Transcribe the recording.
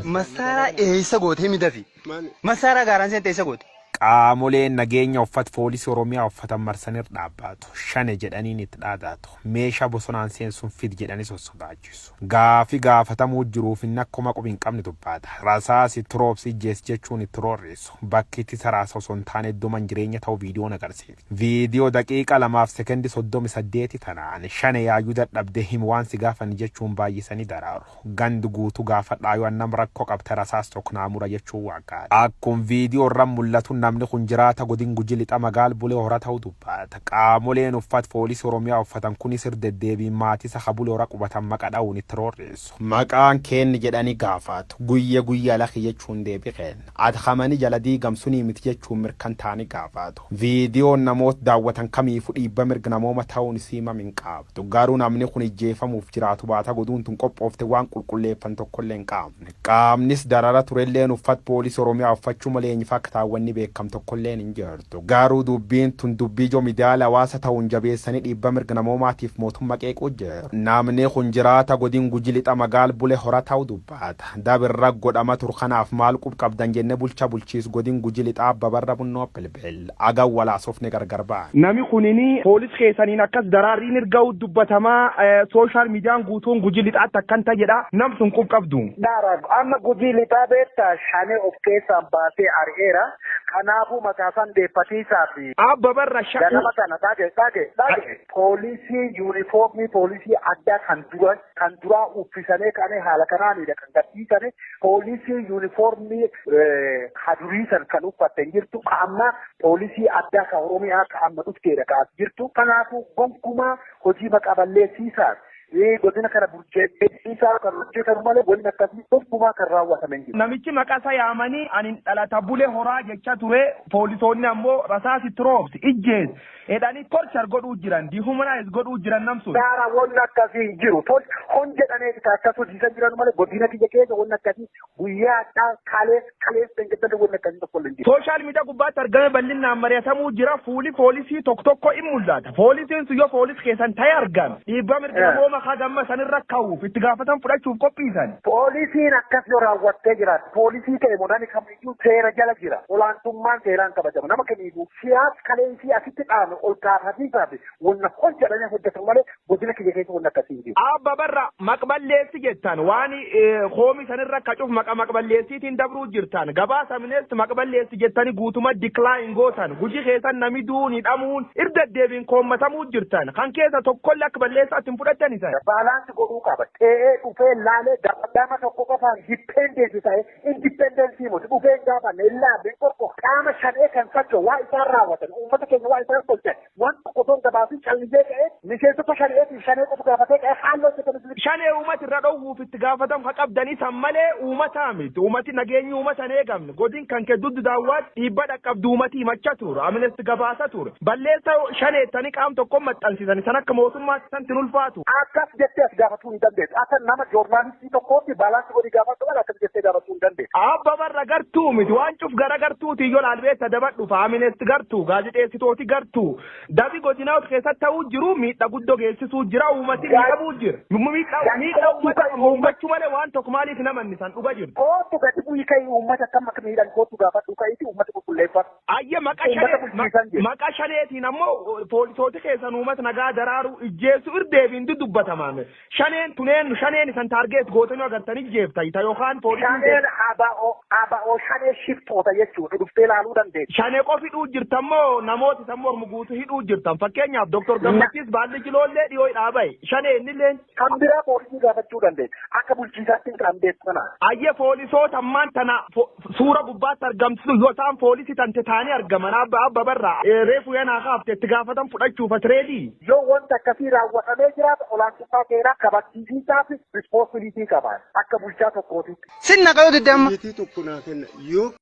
Massaaraa eessa goote himi dafi. Massaaraa gaaraan seente eessa goote? Qaamoleen nageenya uffat foolisii Oromiyaa uffatan marsanir dhaabbaatu. Shane jedhaniin itti dhaadaatu. Meeshaa bosonaan seensun fid jedhani sossodaachisu. Gaafi gaafatamuu jiruuf inni akkuma qubi hin qabne dubbaata. Rasaas itti roobsi ijjees jechuun itti roorrisu. Bakki ittisa raasa osoo hin taane iddoman jireenya ta'uu viidiyoon agarsiifti. Viidiyoo daqiiqa 2f sekendi 38 tanaan Shane yaayyuu dadhabde himi waan si gaafanne jechuun baayyisani daraaru. Gand guutu gaafadhaa yoo an nam rakko qabte rasaas tokk naa mura jechuun waakkaate. Akkum viidiyoo irran mullatun namni kun jiraata godin Guji Lixa magaal Bule Hora ta'u dubbaata. Qaamoleen uffat foolisi Oromiyaa uffatan kunis ir deddeebiin maatisa ka Bule Hora qubatan maqa dhawuun itti roorrisu. Maqaan keenni jedhani gaafaatu. Guyya guyya laki jechuun deebi keenna. At ka mani jala diigam sunii miti jechuun mirkan taani gaafaatu. Viidiyoon namoot daawwatan kamiifu dhiibba mirg namooma ta'uun isii mam hin qaabdu. Garuu namni kun ijjeefamuuf jiraatu baata goduun tun qophoofte waan qulqulleeffan tokkolle hin qaabne. Qaamnis darara turelleen uffat poolisi Oromiyaa uffachuu malee eenyufa akka ta'an wanni beekkam tokkolleen hin jirtu. Garuu dubbiin tun dubbii ijoo midiyaale hawaasa ta'uun jabeessanii dhiibba mirg namoomaatiif mootumma qeequu jiru. Namni kun jiraata godin Guji Lixa magaal Bule Hora ta'u dubbaata. Dab irra godhama tur kanaaf maal qub qabdan jenne bulcha bulchiis godin Guji Lixaa Abba Barra Bunnoo bilbil. Agan wal haasofne gargar baane. Nami kunini poolis keessaniin akkas daraarriin irga'u dubbatamaa social median guutuun Gujii Lixaatti akkan ta jedha nam sun qub qabdu. Dhara amma Gujii Lixaa beektaa shanee of keessaan baasee ari'eera kanaafuu mataasaan deeffatiisaaf Abba Barra sha. Ganama kana dhage dhage dhage poolisii yuunifoormii poolisii addaa kan dura kan duraa uffisanii ka'anii haala kanaanidha kan gadhiisane. Poolisii yuunifoormii ka durii san kan uffatte hin jirtu. Ka ammaa poolisii addaa ka Oromiyaa ka amma dhufteedha ka as jirtu. Kanaafuu gonkumaa hojii maqaa balleessiisaa godina kana burjeessiisaa kan hojjetan malee wanni akkasii gonkumaa kan raawwatame hin jiru. Namichi maqa isa yaamanii anin dhalata Bule Horaa jecha ture poolisoonni ammoo rasaas itti roobsi ijjees Jedhanii torture godhuu jiran, dehumanize godhuu jiran nam sun. Daara wonni akkasii hin jiru. Tol hon jedhaneeti ka akkas hojiisan jiran malee godina kiyya keessa wonni akkasii guyyaa hadhaa kalees kalees dheengaddalle wonni akkasii tokkolle hin jiru. Social media gubbaatti argame bal'innaan mari'atamuu jira. Fuuli poolisii tokko tokko in mul'ata. Poolisiin sun yoo poolis keessan ta'e argame dhiibbaa mirga namooma haga amma sanirra ka'uuf itti gaafatama fudhachuuf qophiisan. Poolisiin akkas yoo raawwattee jiraatte poolisii ta'e moo nami kamiyyuu seera jala jira. Olaantummaan seeraan kabajama. Nama kamiifuu. Siyaas kalee isii asitti dhaame ol kaafatiisaa fi wonna hojjedhanii hojjetan malee godina kiyya keessa wonna akkasii hin jiru. Aabba Barra maqballeessi jettan waan koomi sanirra akka cuf maqa maqballeessiitiin dabruu jirtan gabaasa Amnesty maqballeessi jettani guutuma decline gootan Guji keessan nami du'uun hidhamuun irdaddeebiin koommatamuu jirtan kan keessa tokkolle akka balleessaatti hin fudhattan isan. Balance godhuu qaba. Tee'ee dhufee laalee gama tokko qofaan dependent ta'ee Independence miti dhufee hin gaafanne hin laalle hin qorqo qaama shanee kan socho'u waa isaan raawwatan uummata keenya waa isaan tolchan waan tokko osoo hin gabaasin callisee ka'ee miseensota shaneetiin shanee qofa gaafatee ka'ee haala hojjetan isin Shanee uummata irra dhowwuuf itti gaafatam ka qabdan isan malee uumataa miti. Uummati nageenyi uummata hin eegamne. Godin kan kee duddu daawwaatti dhiibba dhaqqabdu uummati himacha ture. Amnesty gabaasa ture. Balleessa shaneettanii qaam tokkon maxxansiisan isan akka mootummaatti isantti hin ulfaatu. Akkas jettee as gaafatuu hin dandeessu. Akka nama joornaalistii tokkootti balance godhii gaafadhu malee akkas jettee gaafachuu hin dandeessu. Abba barra gartuu miti waan cuf gara gartuuti yoo laalbeessa dabadhu faaminest gartuu gaazexeessitooti gartuu dabi godinaa keessatti ta'uu jiru miidha guddoo geessisuu jira uummati miidhamuu jira miidha miidha uummata uummachuu malee waan tokko maaliif namanni san dhuga jirtu. Kootu gadi bu'ii ka'ii uummata akkam akka miidhan kootu gaafadhu ka'iiti uummata qulqulleeffadhu. Ayye maqa Uummata shanee bulchiisan jedhe. maqa shaneetiin ammoo poolisooti keessan uummata nagaa daraaruu ijjeessu irdeebiin dudubbatamaame. Shaneen tun eenyu shaneen isan taargeet gootanii agartan ijjeefta ita yookaan poolisiin Shaneen ABO ABO shanee shiftoota jechuudha dhuftee ilaaluu dandeessa. Shanee qof hidhuu jirtan moo namoota isan mormu guutuu hidhuu jirtan fakkeenyaaf Dr. Gammachiis Baalli Jiloollee dhiyoo hidhaa bahe shanee innilleen. Kan biraa poolisii gaafachuu dandeessa. Akka bulchiisaatti hin kan beektu kana. Ayye poolisoota ammaan tana suura gubbaatti argamtu yoo isaan poolisii tante taanii argaman abba abba barraa reefu yanaa kaafte itti gaafatan fudhachuuf as reedii. Yoo wanta akkasii raawwatamee jiraate olaantummaa seeraa kabachiisiisaa fi responsibility qaba akka bulchaa tokkootitti. Sin naqa yoo didde amma. Xiyyitii tokko naa kenna. Yoo.